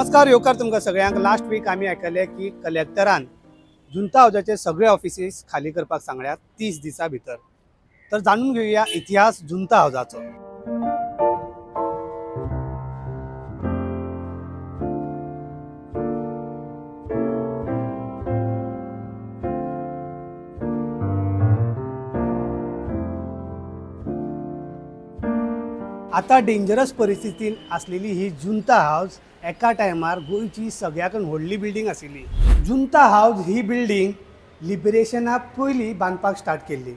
नमस्कार येवकार तुमकां सगळ्यांक। लास्ट वीक आमी आयकलें की कलेक्टरान जुंता हावजाचे सगळे ऑफिसीस खाली करपाक सांगल्यात 30 दिसां भितर। तर जाणून घेऊया इतिहास जुंता हावजाचो। आता डेंजरस परिस्थितीन आसलेली ही जुंता हावज एका टायमार गोंयची सगळ्याकन व्हडली बिल्डींग आशिल्ली। जुंता हावज ही बिल्डींग लिबरेशना पयलीं बांदपाक स्टार्ट केल्ली।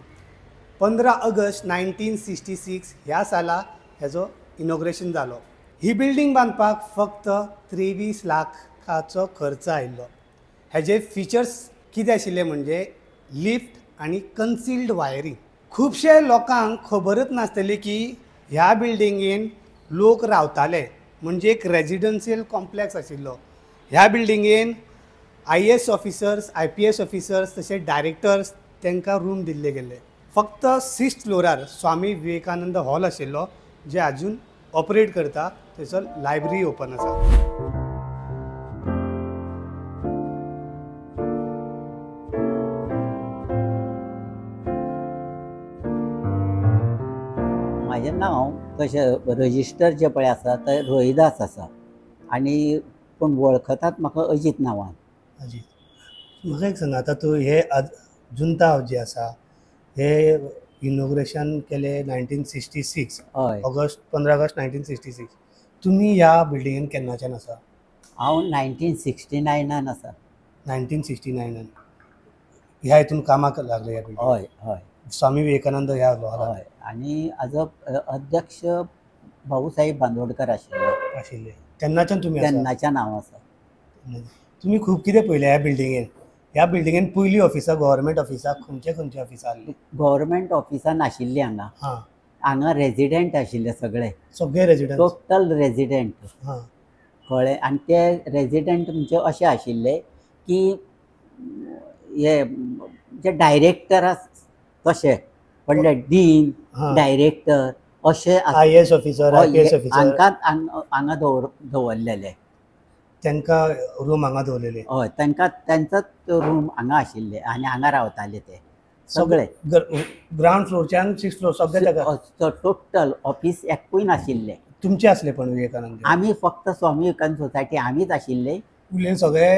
15 ऑगस्ट 1966 ह्या साला हेजो इनॉग्रेशन जालो। ही बिल्डींग बांदपाक फक्त 23 लाखाचो खर्च आयिल्लो। हेजे फिचर्स कितें आशिल्ले म्हणजे लिफ्ट आनी कन्सिल्ड वायरींग। खुबशे लोकांक खबरच नासतली की ह्या बिल्डिंगेन लोक रावताले, म्हणजे एक रेजिडन्शियल कॉम्प्लेक्स आशिल्लो। ह्या बिल्डिंगेन IAS officers, IPS officers तशेंच डायरेक्टर्स तांकां रूम दिल्ले गेल्ले। फक्त 6th फ्लोरार स्वामी विवेकानंद हॉल आशिल्लो जे आजून ऑपरेट करता, थंयसर लायब्ररी ओपन आसा। म्हाजें नांव तशें रजिस्टर जें पळय आसा तें रोहिदास आसा आनी पूण वळखतात म्हाका अजीत नांवान। अजीत, म्हाका एक सांग, आतां तूं हे जुंता हावज जे आसा हे इनॉग्रेशन केलें 1966, हय, ऑगस्ट 15 ऑगस्ट 1966। तुमी ह्या बिल्डिंगेन केन्नाच्यान आसा? हांव 1969 आसा। 1969 ह्या हितून कामाक लागले ह्या बिल्डिंग? हय हय, स्वामी विवेकानंद ह्या हॉलान। हय, आनी एज अ अध्यक्ष भाऊसाहेब बांदोडकर आशिल्ले। आशिल्ले तेन्नाच्यान तुमी? तेन्नाच्यान हांव आसा। तुमी खूब कितें पळयलें ह्या बिल्डिंगेन? ह्या बिल्डिंगेन पयलीं ऑफिसां, गव्हर्मेंट ऑफिसां, खंयचे खंयचे ऑफिसां आसलीं? गव्हर्मेंट ऑफिसां नाशिल्लीं हांगा। हां, हांगा रेजिडेंट आशिल्ले सगळे, सगळे रेजिडंट, टोटल रेजिडेंट। हां, कळ्ळें? आनी ते रेजिडेंट म्हणजे अशे आशिल्ले की हे जे डायरेक्टर आसा तशे म्हणल्यार डीन, डायरेक्टर अशे IAS officer, IPS officer हांकां हांगा दवरलेले। तांकां रूम हांगा दवरलेले? हय, तांकां तांचोच रूम हांगा आशिल्ले आनी हांगा रावताले ते सगळे। ग्रावंड फ्लोरच्यान 6th floor सगळे टोटल ऑफिस एकूय नाशिल्ले। तुमचे आसले पण विवेकानंद? आमी फक्त स्वामी विवेकानंद सोसायटी आमीच आशिल्ले। उरलेले सगळे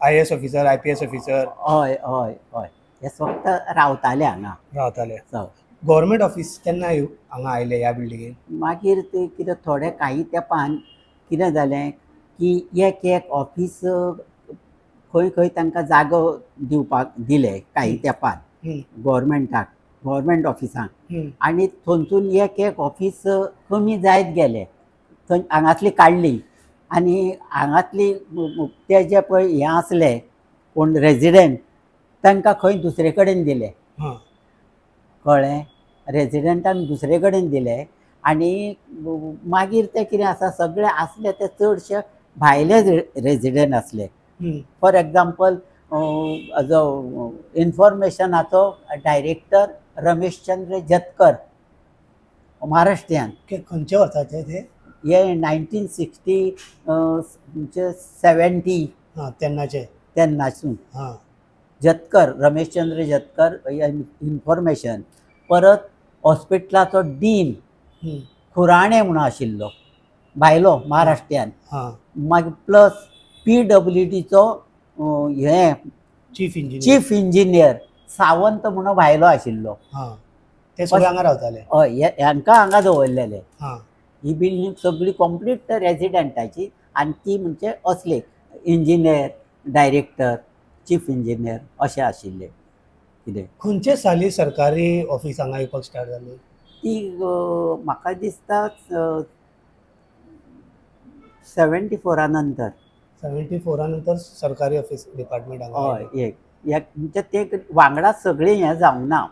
IAS officer, IPS officer? हय हय हय, हे फक्त रावताले हांगा रावताले। गव्हर्मेंट ऑफिस केन्ना हांगा आयले ह्या बिल्डिंगेन? मागीर ते कितें थोडे काही तेंपान कितें जालें की एक एक ऑफिस खंय खंय तांकां जागो दिवपाक दिले काही तेंपान गव्हर्मेंटाक, गव्हर्मेंट ऑफिसांक। आनी थंयसून एक एक ऑफिस कमी जायत गेले, थंय हांगातली काडली आनी हांगातली ते जे पळय हें आसले कोण रेजिडेंट तांकां खंय दुसरे कडेन दिले। कळ्ळें? रेजिडेंटांक दुसरे कडेन दिले आनी मागीर ते कितें आसा सगळे आसले ते चडशे भायले रेजिडेंट आसले। फॉर एग्जाम्पल जो इन्फॉर्मेशनाचो डायरेक्टर रमेशचंद्र जतकर, महाराष्ट्रीयन। खंयच्या वर्साचे ते? हे 1960 70 तेन्नाचे, तेन्नासून। हां, जतकर, रमेशचंद्र जतकर इन्फॉर्मेशन। परत हॉस्पिटलाचो डीन खुराणे म्हणून आशिल्लो भायलो महाराष्ट्रीयन। मागीर प्लस PWDचो हे चीफ इंजिनियर सावंत म्हणून भायलो आशिल्लो। ते सगळे हांगा रावताले? हय, हांकां हांगा दवरलेले। ही बिल्डींग सगळी कंप्लीट रेजिडेंटाची आनी ती म्हणजे असले इंजिनियर, डायरेक्टर, चीफ इंजिनियर अशें आशिल्ले। कितें खंयचे साली सरकारी ऑफिस हांगा येवपाक स्टार्ट जाली? ती म्हाका दिसता 74 नंतर। 74 नंतर सरकारी ऑफिस डिपार्टमेंट हांगा? हय, एक म्हणजे ते वांगडा सगळें हें जावंक ना,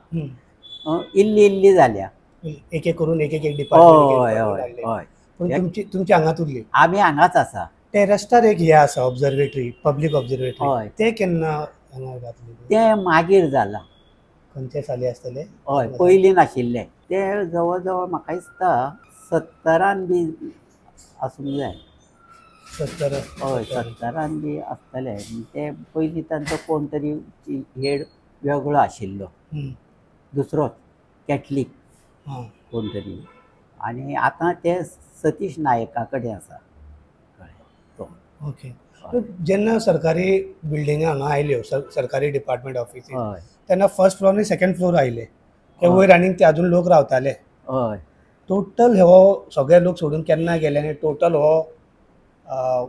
इल्ली इल्ली जाल्या, एक एक करून एक एक डिपार्टमेंट। हय हय हय, पूण तुमची हांगाच उरली? आमी हांगाच आसा। टेरस्टार एक हे आसा ऑब्जर्वेटरी, पब्लीक ऑब्जर्वेटरी, हय, ते केन्ना हांगा घातली? ते मागीर जालां। खंयचे साली आसतले? हय, पयलीं नाशिल्लें ते। जवळ जवळ म्हाका दिसता 70 बी आसूंक जाय। 70 हय 70 बी आसतले. ते पयलीं तांचो कोण तरी हेड वेगळो आशिल्लो, दुसरोच कॅथलीक कोण तरी, आनी आतां ते सतीश नायका कडेन आसा तो. ओके. जेन्ना सरकारी बिल्डिंगा हांगा आयल्यो, सरकारी डिपार्टमेंट ऑफिसी, तेन्ना फर्स्ट फ्लोर आनी सेकंड फ्लोर आयले, ते वयर आनी ते अजून लोक रावताले. हय. टोटल हो सगळे लोक सोडून केन्ना गेले आनी टोटल हो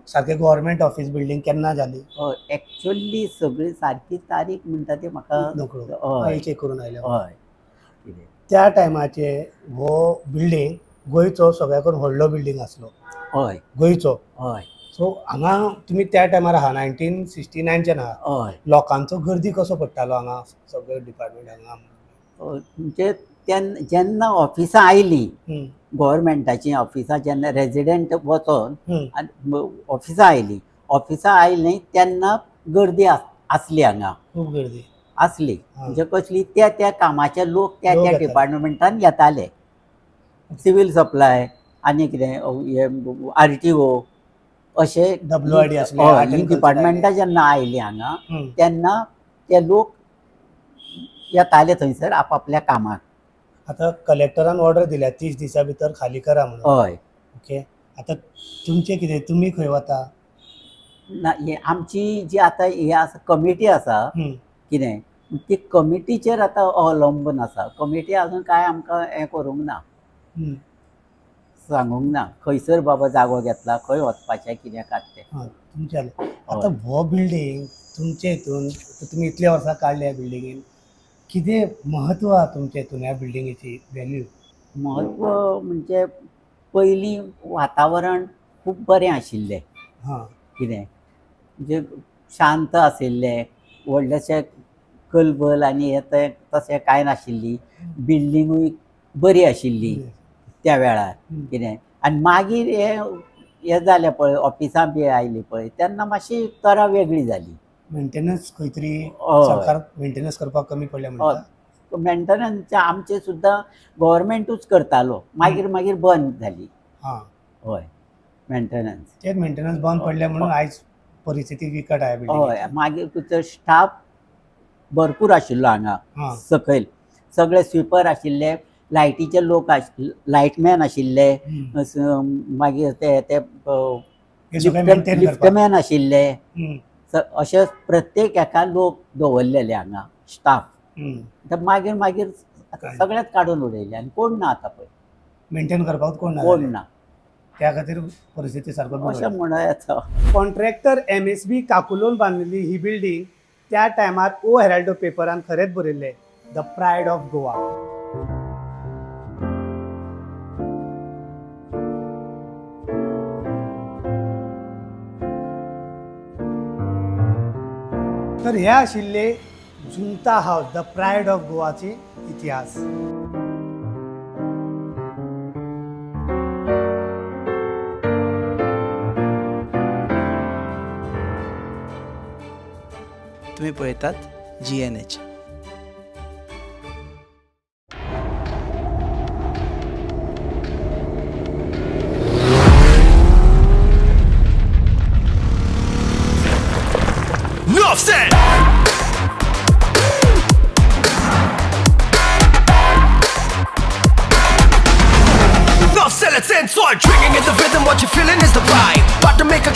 सारके गव्हर्मेंट ऑफिस बिल्डिंग केन्ना जाली? हय, एक्चुअली सगळी सारकी तारीख म्हणटा ती म्हाका नकळो, चेक करून आयले. हय. त्या टायमाचे हो बिल्डिंग गोंयचो सगळ्याकून व्हडलो बिल्डिंग आसलो. हय, गोंयचो. हय. सो हांगा तुमी त्या टायमार आहा 1969च्यान आहा. हय. लोकांचो गर्दी कसो पडटालो हांगा सगळे डिपार्टमेंट हांगा? म्हणजे जेन्ना ऑफिसां आयलीं गव्हर्मेंटाचीं ऑफिसां, जेन्ना रेजिडेंट वचोन आनी ऑफिसां आयलीं, ऑफिसां आयलीं तेन्ना गर्दी आसली हांगा, खूब गर्दी आसली. म्हणजे कसली, त्या त्या कामाचे लोक त्या त्या डिपार्टमेंटान येताले, सिवील सप्लाय आनी कितें RTO अशे WID डिपार्टमेंटां जेन्ना आयलीं हांगा तेन्ना ते लोक येताले थंयसर आपापल्या कामाक. आतां कलेक्टरान ऑर्डर दिल्या 30 दिसां भितर खाली करा म्हणून. हय. ओके. आतां तुमचें कितें, तुमी खंय वता? ना, हे आमची जी आतां हे आसा कमिटी आसा कितें, ती कमिटीचेर आतां अवलंबून आसा. कमिटी अजून कांय आमकां हें करूंक ना, सांगूंक ना खंयसर बाबा जागो घेतला, खंय वचपाचें कितें कांय तें. तुमचें आतां हो बिल्डींग तुमचे हितून तुमी इतल्या वर्सां काडल्या बिल्डिंगेन, कितें म्हत्व आहा तुमच्या हितून ह्या बिल्डिंगेची व्हॅल्यू? म्हत्व म्हणजे पयलीं वातावरण खूब बरें आशिल्लें. हां. कितें म्हणजे शांत आशिल्लें, व्हडलेशें कलबल आनी हें तें तशें कांय नाशिल्ली, बिल्डिंगूय बरी आशिल्ली त्या वेळार कितें. आनी मागीर हें जालें पळय, ऑफिसां बी आयलीं पळय, तेन्ना मातशी तरा वेगळी जाली. मेंटेनन्स खंय तरी सरकार मेंटेनन्स करपाक कमी पडलें म्हणटा? मेंटेनन्स आमचे सुद्दां गव्हर्मेंटूच करतालो, मागीर मागीर बंद जाली. हां. हय, मेंटेनन्स ते मेंटेनन्स बंद पडलें म्हणून आयज परिस्थिती विकट आहे. हय. मागीर तुजो स्टाफ भरपूर आशिल्लो हांगा सकयल, सगळे स्विपर आशिल्ले, लायटीचे लोक लायटमॅन आशिल्ले, मागीर ते ते लिफ्टमॅन आशिल्ले, अशे प्रत्येक एका लोक दवरलेले हांगा स्टाफ. मागीर मागीर सगळेच काडून उडयले आनी कोण ना आतां पळय मेंटेन करपाक, कोण ना, कोण ना, त्या खातीर परिस्थिती सारको अशें म्हणूं येता. कॉन्ट्रॅक्टर MSB काकुलोन बांदिल्ली ही बिल्डींग त्या टायमार ओ हेराल्डो पेपरान खरेंच बरयल्लें, the pride of Goa. तर हे आशिल्ले Junta house, the pride of गोवाचे इतिहास. तुम्ही पळयतात GNH. Drinking in the rhythm, what you feeling is the vibe. About to make a